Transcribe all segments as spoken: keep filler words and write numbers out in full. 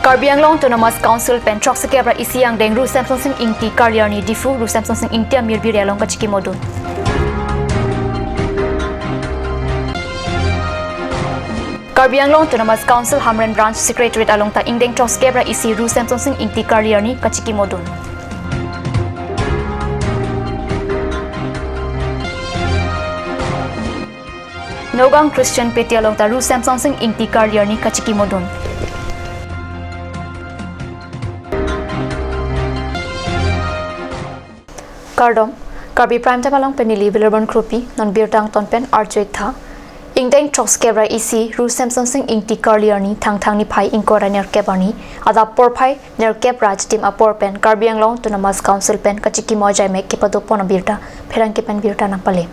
Karbi Anglong Autonomous Council pen throksikep ra isi angdeng Ru Semsonsing Ingti Karli arni Diphu Ru Semsonsing Ingti amirbiri along kachikimodun. Karbi Anglong Autonomous Council Hamren Branch Secretariat along ta ingdeng throksikep ra isi Ru Semsonsing Ingti Karli arni kachikimodun. Nagaon Christian Peti along ta Ru Semsonsing Ingti Karli arni kachikimodun. Kardom, Karbi Prime Time along pen neli William Kropi, non birta angton pen arju-ik tha. Ingdeng throksikep ra isi Ru Semsonsing Ingti Karli arni Thangthang niphai ingkoi ra nerkep arni, adap porphai nerkep ra achitim apor pen Karbi Anglong Autonomous Council pen kachikimo ajaimek kepadopon abirta pherangke pen birta nangpale.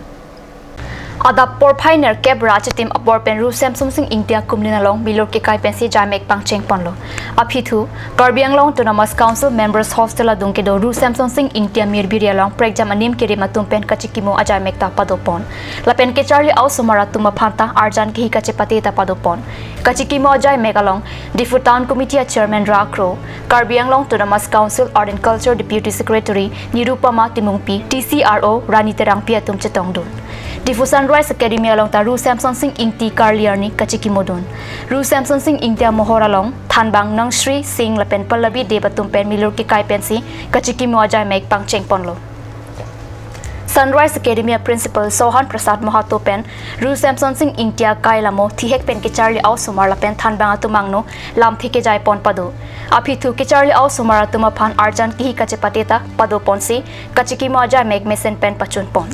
Adap porphai nerkep ra achitim apor pen Ru Semsonsing Ingti akumlin along milur kekai pensi jaimek pangchengponlo. Aphi thu, Karbi Anglong Autonomous Council Members Hostel adung kedo Ru Semsonsing Ingti amirbiri along prekjam anim kerim atum pen kachikimo ajaimek ta padopon. Lapen kecharli a-osomar atum aphan ta arjan kehi kachepate ta padopon. Kachikimo ajaimek along Diphu Town Committee a-Chairman Ra Kro, Karbi Anglong Autonomous Council Art and Culture Deputy Secretary Nirupama Timungpi, T C R O Rani Terangpi atum chetongdun. Diphu Sunrise Academy along ta Ru Semsonsing Ingti Karli arni kachikimodun. Ru Semsonsing Ingti amohor along thanbang Nangshri Singh lapen Pallavi Deb atum pen milur kekai pensi kachikimo ajaimek pangchengponlo. Sunrise Academy a-Principal Sohan Prasad Mahato pen Ru Semsonsing Ingti akai lamo thihek pen kecharli a-osomar lapen thanbang atum angno lamthe kejaipon pado. Aphi thu kecharli a-osomar atum aphan arjan kehi kachepate ta padoponsi kachikimo ajaimek mesen pen pachunpon.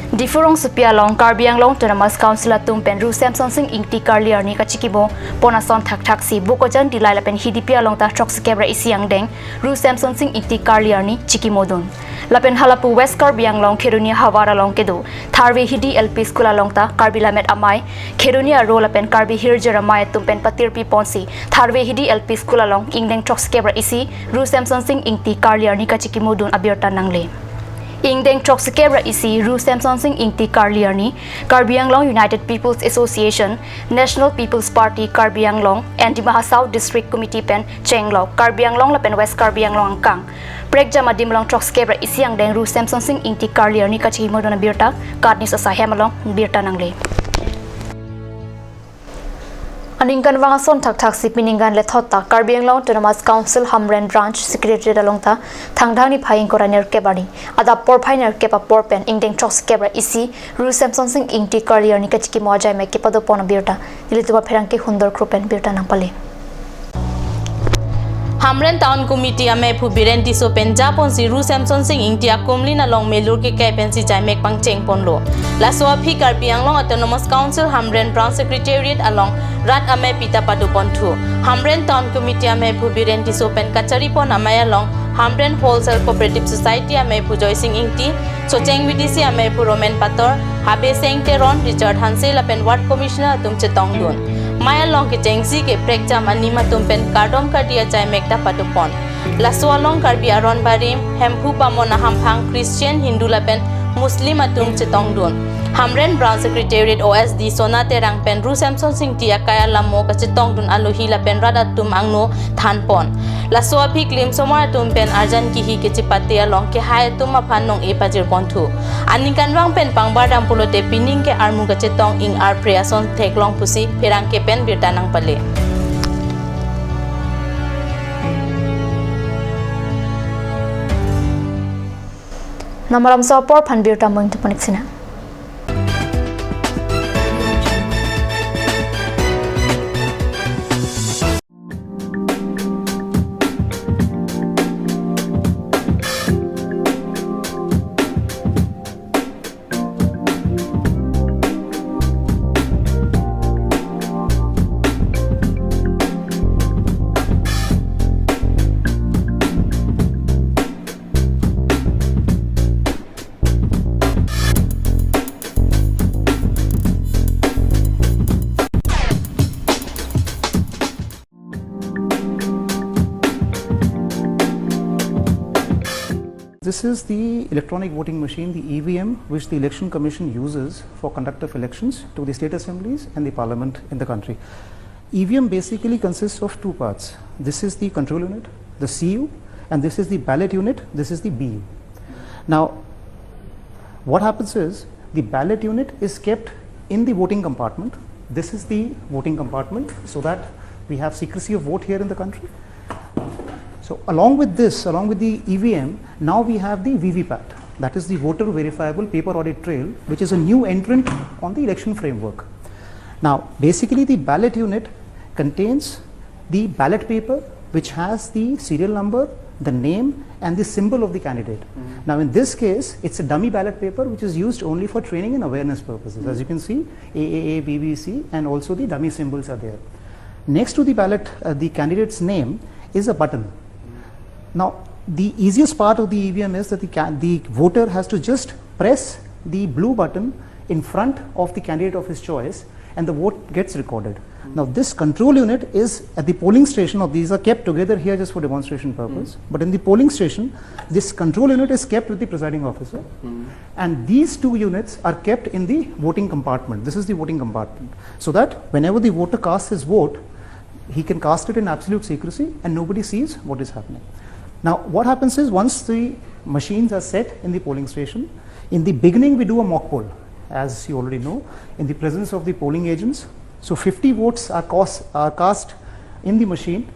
Diphu rongsopi along Karbi Anglong Autonomous Council atum pen Ru Semsonsing Ingti Karli arni kachikimopon ason thakthaksi Bokajan Dillai lapen Hidipi along ta throksikep ra isi angdeng Ru Semsonsing Ingti Karli arni chikimodun. Lapen halapu West Karbi Anglong Kheroni ahavar along kedo Tharve Hidi L P School along ta Karbi Lammet Amei, Kheroni Aro lapen Karbi Hirjir Amei atum pen patirpiponsi Tharve Hidi L P School along ingdeng throksikep ra isi Ru Semsonsing Ingti Karli arni kachikimodun abirta nangle. Ingdeng throksikep ra isi Ru Semsonsing Ingti Karli arni Karbi Anglong United People's Association, National People's Party Karbi Anglong and Dima Hasao District Committee pen chenglok Karbi Anglong lapen West Karbi Anglong angkang prekjam adim along throksikep ra isi angdeng Ru Semsonsing Ingti Karli arni kachikimodun abirta KAT News asai hem along birta nangle. Aningkanvang ason thakthaksi pini ningkan lethot ta Karbi Anglong Autonomous Council Hamren Branch Secretariat along ta Thangthang niphai ingkoi ra nerkep arni adap porphai nerkep apor pen ingdeng throksikep ra isi Ru Semsonsing Ingti Karli arni kachikimo ajaimek kepadopon abirta nelitum apherangke Hundor Kro pen birta nangpale. Hamren Town Committee amephu Biren Tisso pen japonsi Ru Semsonsing Ingti akumlin along milur kekai pensi jaimek pangchengponlo. Laso aphi Karbi Anglong Autonomous Council Hamren Branch Secretariat along rat amei pita padoponthu. Hamren Town Committee amephu Biren Tisso pen kacharipon amei along Hamren Wholesale Cooperative Society amephu Joysing Ingti, Socheng V D C amephu Roman Pator, Habe Seng Teron, Richard Hanse lapen Ward Commissioner atum chetongdun. Mei along kechengsi keprekjam anim atum pen kardom kardi ajaimek ta padopon. Laso along Karbi aron barim, Hemphu Bamon ahamphang Christian, Hindu lapen Muslim atum chetongdun. Hamren Branch Secretariat O S D Sona Terang pen Ru Semsonsing Ingti akai alamo kachetongdun alohi lapen rat atum angno thanpon. Laso aphi klimsomar atum pen arjan kehi kachepate along kehai atum aphan nong-e pajirponthu. Aningkanvang pen pangbardam pulote pining ke armu kachetong ing arpre ason theklong pusi pherangke pen birta nangpale. Namalam so apor aphan birta mo ingtuponik sina. This is the electronic voting machine, the E V M, which the Election Commission uses for conduct of elections to the state assemblies and the parliament in the country. E V M basically consists of two parts. This is the control unit, the C U, and this is the ballot unit, this is the B U. Now, what happens is the ballot unit is kept in the voting compartment. This is the voting compartment so that we have secrecy of vote here in the country. So along with this, along with the E V M, now we have the V V PAT. That is the voter verifiable paper audit trail, which is a new entrant on the election framework. Now, basically the ballot unit contains the ballot paper which has the serial number, the name and the symbol of the candidate. Now in this case, it's a dummy ballot paper which is used only for training and awareness purposes. As you can see, A A A, B B C and also the dummy symbols are there. Next to the ballot, uh, the candidate's name is a button. Now, the easiest part of the E V M is that the, ca- the voter has to just press the blue button in front of the candidate of his choice and the vote gets recorded. Now, this control unit is at the polling station, or these are kept together here just for demonstration purpose, but in the polling station, this control unit is kept with the presiding officer, and these two units are kept in the voting compartment. This is the voting compartment, so that whenever the voter casts his vote, he can cast it in absolute secrecy and nobody sees what is happening. Now, what happens is, once the machines are set in the polling station, in the beginning we do a mock poll, as you already know, in the presence of the polling agents. So fifty votes are cast, are cast in the machine,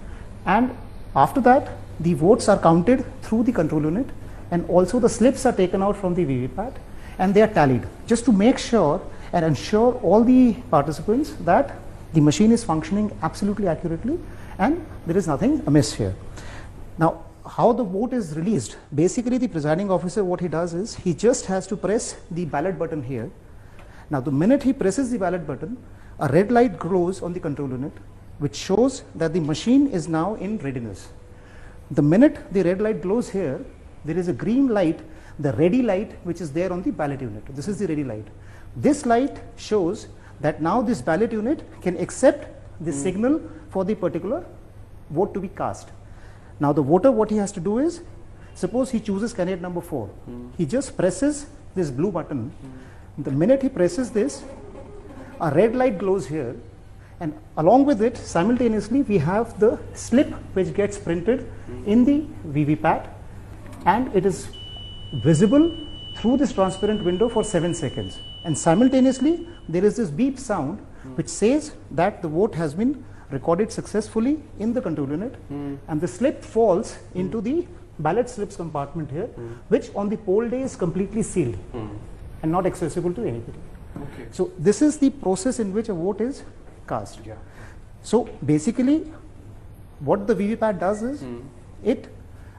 and after that the votes are counted through the control unit, and also the slips are taken out from the V V PAT and they are tallied, just to make sure and ensure all the participants that the machine is functioning absolutely accurately and there is nothing amiss here. Now, how the vote is released? Basically, the presiding officer, what he does is he just has to press the ballot button here. Now, the minute he presses the ballot button, a red light glows on the control unit, which shows that the machine is now in readiness. The minute the red light glows here, there is a green light, the ready light, which is there on the ballot unit. This is the ready light. This light shows that now this ballot unit can accept the signal for the particular vote to be cast. Now, the voter, what he has to do is, suppose he chooses candidate number four. He just presses this blue button. The minute he presses this, a red light glows here, and along with it, simultaneously, we have the slip which gets printed in the V V PAT, and it is visible through this transparent window for seven seconds. And simultaneously, there is this beep sound which says that the vote has been recorded successfully in the control unit, and the slip falls into the ballot slips compartment here, which on the poll day is completely sealed and not accessible to anybody. Okay. So this is the process in which a vote is cast. Yeah. So basically, what the V V PAT does is it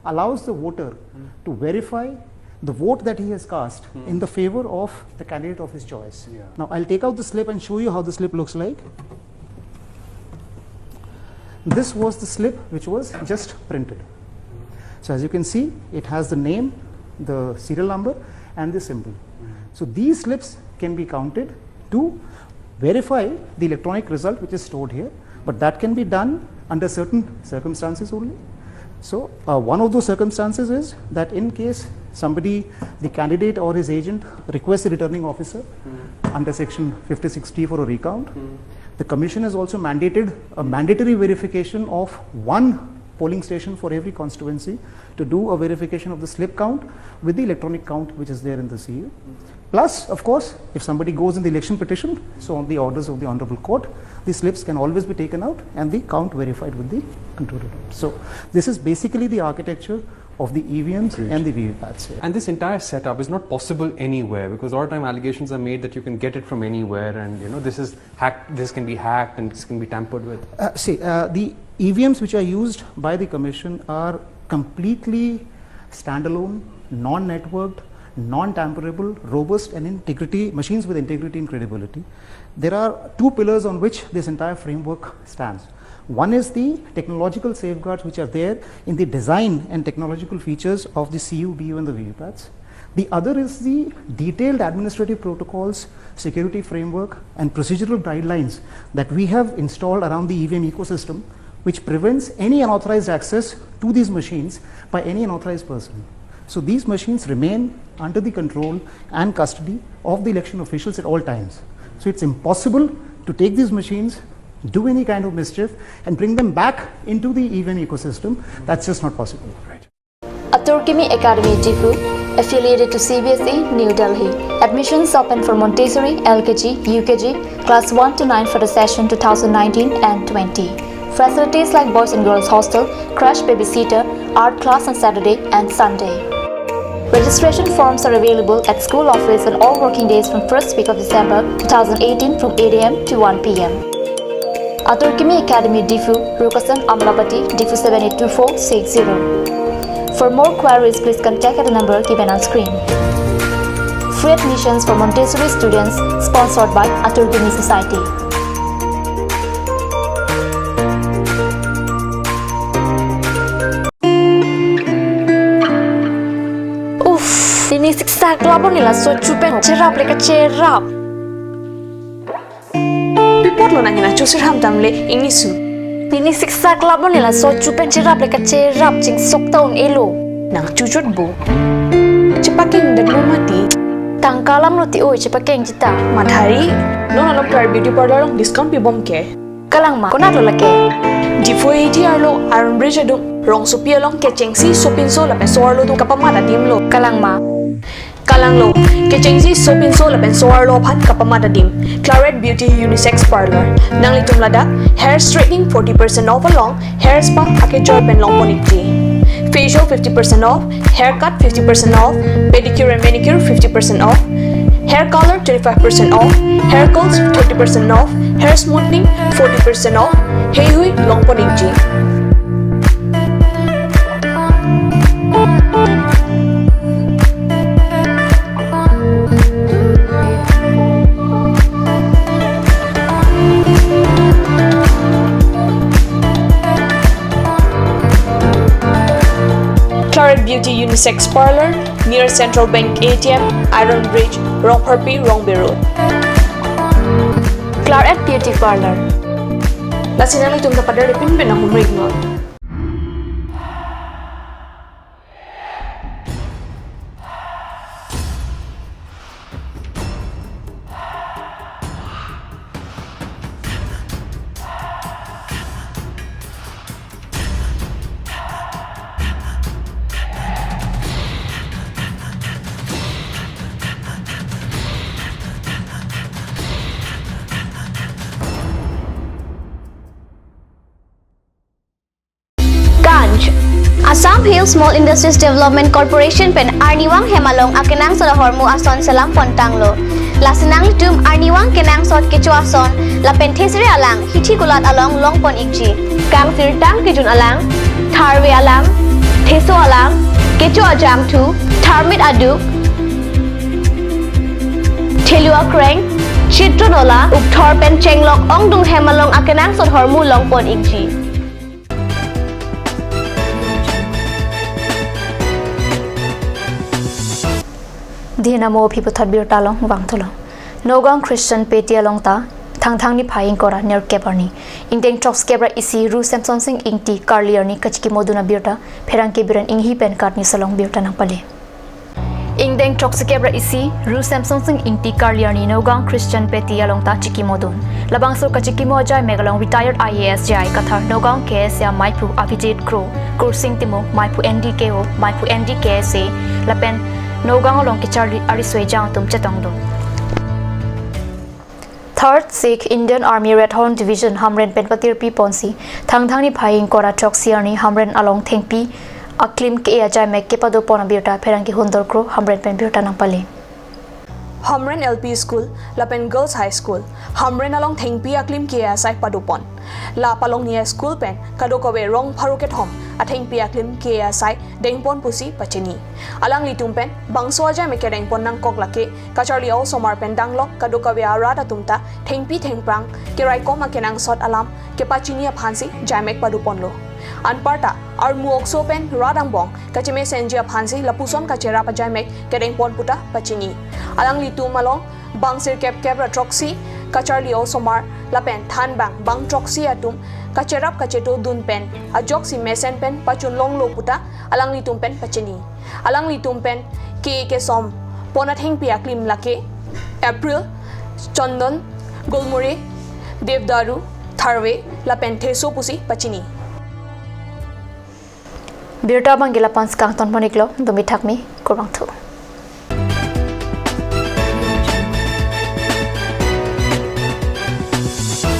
allows the voter to verify the vote that he has cast in the favor of the candidate of his choice. Yeah. Now, I'll take out the slip and show you how the slip looks like. This was the slip which was just printed. So, as you can see, it has the name, the serial number, and the symbol. So, these slips can be counted to verify the electronic result which is stored here, but that can be done under certain circumstances only. So, uh, one of those circumstances is that in case somebody, the candidate or his agent, requests the returning officer under section fifty-six T for a recount, the commission has also mandated a mandatory verification of one polling station for every constituency to do a verification of the slip count with the electronic count which is there in the C U. Plus, of course, if somebody goes in the election petition, so on the orders of the Honorable Court, the slips can always be taken out and the count verified with the control unit. So, this is basically the architecture of the E V Ms and the V V Pats here. And this entire setup is not possible anywhere, because a lot of time allegations are made that you can get it from anywhere, and you know this is hacked, this can be hacked, and this can be tampered with. Uh, see, uh, the E V Ms which are used by the commission are completely standalone, non-networked, non-tamperable, robust and integrity, machines with integrity and credibility. There are two pillars on which this entire framework stands. One is the technological safeguards which are there in the design and technological features of the C U, B U and the V V Pats. The other is the detailed administrative protocols, security framework and procedural guidelines that we have installed around the E V M ecosystem, which prevents any unauthorized access to these machines by any unauthorized person. So these machines remain under the control and custody of the election officials at all times. So it's impossible to take these machines, do any kind of mischief and bring them back into the E V M ecosystem. That's just not possible. Right. Atur Kimi Academy Diphu, affiliated to C B S E, New Delhi. Admissions open for Montessori, L K G, U K G, class one to nine for the session two thousand nineteen and twenty. Facilities like boys and girls hostel, crash babysitter, art class on Saturday and Sunday. Registration forms are available at school office on all working days from first week of December two thousand eighteen from eight A M to one P M. Atur Kimi Academy Diphu, Rukasan Amlapati, Diphu seven eight two four six zero. For more queries, please contact at the number given on screen. Free admissions for Montessori students, sponsored by Atur Kimi Society. Uff, pini siksak labon nila so chupen cherap le kacherap. Pi apotlo nang nangchusir ham damle ingni su. Pini siksak labon nila so chupen cherap le kacherap chingsok ta un-elo. Nangchuchot bo. Chepakeng det mo mati. Tangka alam lo ti oi chepakeng chita. Mathari, non along Claret Beauty Parlour along discount pibom ke. Kalang ma, konat lo lake? Diphu eighty arlo Iron Bridge adung, rongsopi along kechengsi sopinso lapen so-arlo atum kapamat adim lo. Kalang ma? Kalang lo, kechengsi sopinso lapen so-arlo aphan kapamat adim. Claret Beauty Unisex Parlour. Nanglitum ladak hair straightening forty percent off along hair spa akejoy pen longpon ikji. Facial fifty percent off, haircut fifty percent off, pedicure and manicure fifty percent off, hair color twenty-five percent off, hair curls thirty percent off, hair smoothing forty percent off, heihui longpon ikji. Claret Beauty Unisex Parlour, near Central Bank A T M, Iron Bridge, Rongpharpi, Rongbe Road. Claret Beauty Parlour. Lasi nanglitum ta pader pinpin ahumrik non. Ganj. Assam Hill Small Industries Development Corporation pen arnivang hem along akenangsot ahormu ason selam pontanglo. Lasi nanglitum arnivang kenangsot kecho ason lapen thesere alang hithi kulat along longpon ikji. Kangsirtang kejun alang, tharve alang, theso alang, kecho ajangthu, tharmit aduk, thelu akreng, chitro nola, ukthor pen chenglok ongdung hem along akenangsot ahormu longpon ikji. Dina mo aphi puthot birta along vangthulo. Nagaon Christian Peti along ta Thangthang niphai ingkoi ra nerkep arni, ingdeng throksi kep ra isi Ru Semsonsing Ingti Karli arni kachikimodun abirta pherangke Biren Inghi pen KAT News along birta nangpale. Ingdeng throksi kep ra isi Ru Semsonsing Ingti Karli arni Nagaon Christian Peti along ta chikimodun. Labangso kachikimo ajaimek along retired I A S J I Kathar, Nagaon K S A maiphu Abhijit Kro, Kursing Timung maiphu N D K O, maiphu N D K S A lapen Nagaon along kacharli ariso ejang atum chetongdun. Third Sikh Indian Army Rathon Division Hamren pen patirpi ponsi Thangthang niphai ingkoi ra throksi arni Hamren along thengpi aklim ke-e ajaimek kepadopon abirta pherangke Hundor Kro Hamren pen birta nangpale. Hamren L P School lapen Girls High School, Hamren along thengpi aklim ke-e asai padopon. La Palongnia School pen kadokave rong pharo kethom athengpi aklim ke-e asai dengpon pusi pachini. Alanglitum pen bangso ajaimek kedengpon nangkok lake kacharli a-osomar pen danglok kadokave arat atum ta thengpi thengphrang keraikom akenangsot alam kepachini aphansi jaimek padoponlo. Anparta armu okso pen rat angbong kachemesenji aphansi lapuson kacherap ajaimek kedengpon puta pachini. Alanglitum along bang sirkep kep ra throksi kacharli a-osomar lapen thanbang bang throksi atum kacherap kachetodun pen ajoksi mesen pen pachunlonglo puta alanglitum pen pachini. Alanglitum pen ke kesom pon athengpi aklim lake April, Chandan, Golmore, Devdaru, Tharve lapen Theso pusi pachini. Birta abangke lapu-an si kangton pon-iklo, dumi thakmi, kurvangthu.